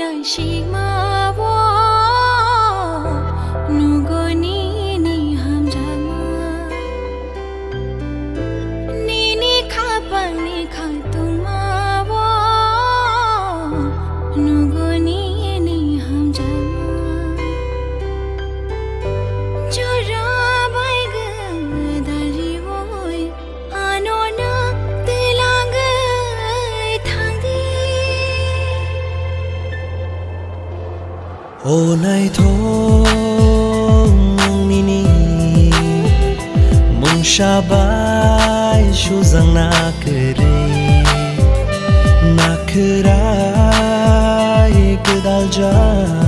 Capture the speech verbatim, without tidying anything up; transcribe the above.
Sima wo nugo nini hamjakma, nini khapangni khatungma wo nugo nini hamjakma. Jora bai gada riwoi ano na twilangwi thangdi. O naithok nini mungsa bai sujak na kwrwi, na khwrai gwdaljak.